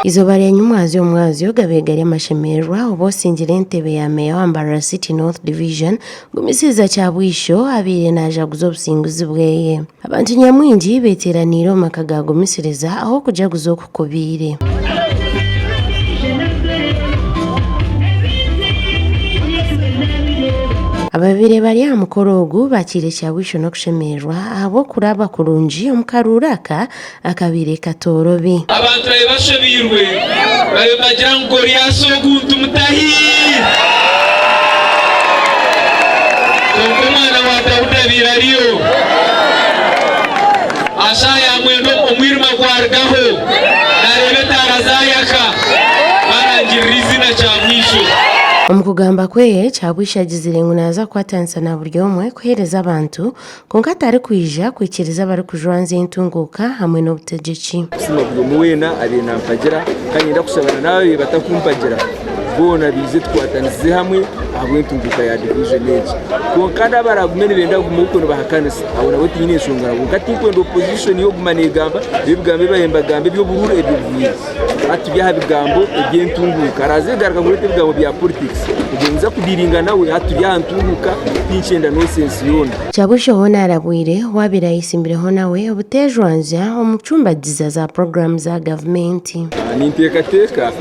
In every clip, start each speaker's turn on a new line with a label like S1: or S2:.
S1: Eizooba rya nyimwazyo omwazyo gabaire gari amashemererwa obu osingire entebe ya Meeya wa Mbarara City North Division, Gumisiriza Kyabwisho abaire najaguza obusinguzi bweye. Abantu nyamwingi beteeraniire omu maka ga Gumisiriza ahu okujaguza oku kubaire. Ababaire bari aha mukoro ogu baakiire Kyabwisho n'okushemererwa ahabw'okuraba kurungi omu karuuru aka akabaire katoorobi.
S2: Abantu babe bashobeirwe, babe nibagira ngu Goliasi ogu nitumutahi? Kwonka omwana wa Daudi abaire ariyo. Aha shaaha ya mwenda omwirima gwarugaho, naareeba etaara zaayaka, baarangirira eiziina Kyabwisho.
S1: Omu kugamba kwe, Kyabwisho agizire ngu naaza kukwatanisa na buri omwe kuheereza abantu Kwonka tarikwija kwikiriza abarikujwanzya entunguuka hamwe n'obutegyeki.
S3: Kusiima buri omwe weena abaire nampagira kandi niinyenda kushaba na n'ababaire batakumpagira boona baije tukwatanisize hamwe ahabw'entunguuka ya division egi. Kwonka n'abaragume nibenda kuguma okwo nibahakanisa abo nabo tinyine nshonga nabo kwonka tinkwenda opposition y'okuguma negamba ebigambo ebi baabaire nibagamba eby'oburuuru ebyo bihweire. Hati turi aha bigambo eby'entunguuka. Araaze kugaruka kureeta ebigambo bya politics, ogwo ninza kudiiringa nawe. Hati turi aha ntunguuka, tinkyenda nonsense yoona.
S1: Kyabwisho hoona arabwire owaabaire ayesimbireho nawe obuteejwanzya omu kucumbagiza za puroguraamu za gavumenti.
S3: Ninteekateeka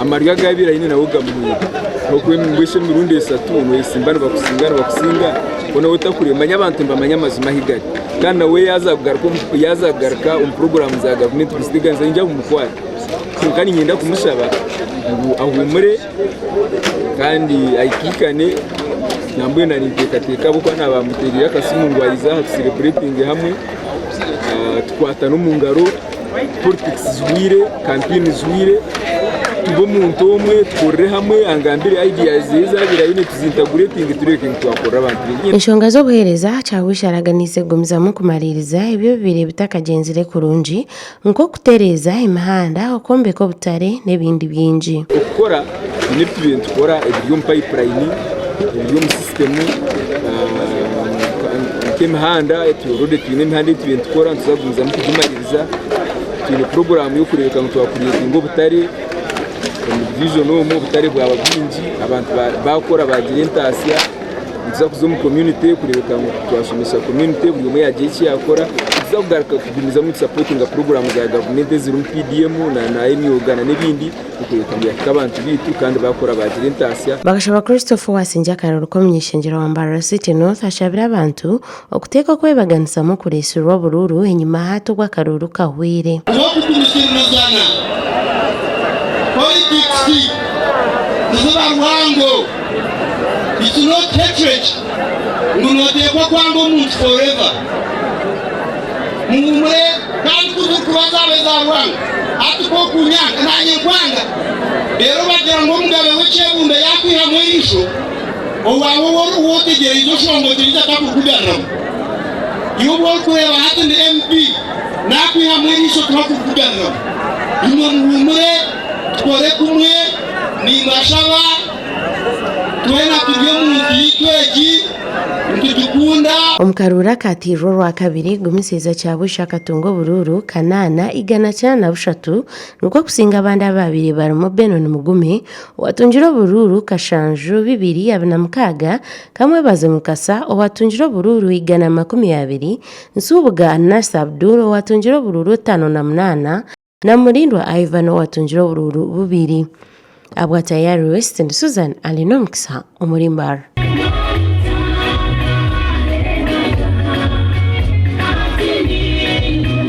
S3: amaryo agu abaire aine nawe gamuhweire. Ahabw'okuba mbwenu emirundi eshatu noyesimba nibakusinga nibakusinga, hoona waaba otakureba manya abantu nibamanya amazima ahu gari. Kandi nawe yaaza kugaruka omu yaaza kugaruka omu puroguraamu za gavumenti kuziteganisa niinyija kumukwata. Kwonka niinyenda kumushaba ngu ahuumure kandi aikaikane nambwenu na ninteekateeka ahabw'okuba naaba mmuteereire akasimu ngu aije aha tuserebureetinge hamwe tukwatane omu ngaro. Politics zihweire, kampeyini zihweire, tube omuntu omwe tukorere hamwe angambire ideas ze ezi abaire aine tuzintaguretinge tureebeke ngu twakorera abantu baingi.
S1: Enshonga z'obuheereza, Kyawisha araganiise kugumizamu kumariiriza ebyo ebibaire bitakagyenzire kurungi nk'okutereeza emihanda, okwombeka obutare n'ebindi bingi.
S3: Okukora twine ebi tubaire nitukora ebiri omu pipeline, ebiri omu system nk'emihanda already twine emihanda ei tubaire nitukora nituza kugumizamu kugimariiriza, twine puroguraamu y'okureebeka ngu twacreatinga obutare omu division omu obutare bwaba bwingi abantu baakora baagira entaasya. Nituza kuza omu community kureebeka ngu twashomesa community buri omwe yaagira eki yaakora. Nituza kugaruka kugumizamu nitusapotinga puroguraamu za gavumenti ezirimu PDM na emyoga na n'ebindi okureebeka ngu yaahika abantu baitu kandi baakora baagira entaasya.
S1: Bakashaba Christopher owasingye akaruru k'omuny'ishengyero wa Mbarara City North ashabire abantu okuteeka okwebaganisamu okureetsirwe oburuuru enyima hati obu akaruuru kahweire.
S4: N'okugumisiririzana. Politics tiziba rwango. It's not hatred ngu noteekwa kwanga omuntu forever. Muhumure kandi ku zirikuba zaaba eza rwango hati ku okunyanga nanye nkwanga reero bagira ngu omugabe w'ekyebumbe yakwihamu eriisho owaawe ou otegyereize oshongokyerize takurikugaruramu. Iwe obu orikureeba hati ndi MP nakwihamu eriisho tibakurikugaruramu. Imwe muhumure tukore kumwe nimbashaba. Twena turi omu nsi yaitu egi, nitugikunda.
S1: Omu karuuru akaateirwe Orwakabiri, Gumisiriza Kyabwisho akatunga oburuuru kanaana 183 nikwo kusinga abandi abaabaire barimu Benon Mugume owatungire oburuuru kashanju 246, Kamwebaze Mukasa owatungire oburuuru 120, Nsubuga Anasi Abdul owatungire oburuuru 58, Na Mulindwa Ivan owatungire oburuuru bubiri. Abwa Tayari West ndi Susan Alinomukisa omuri Mbarara.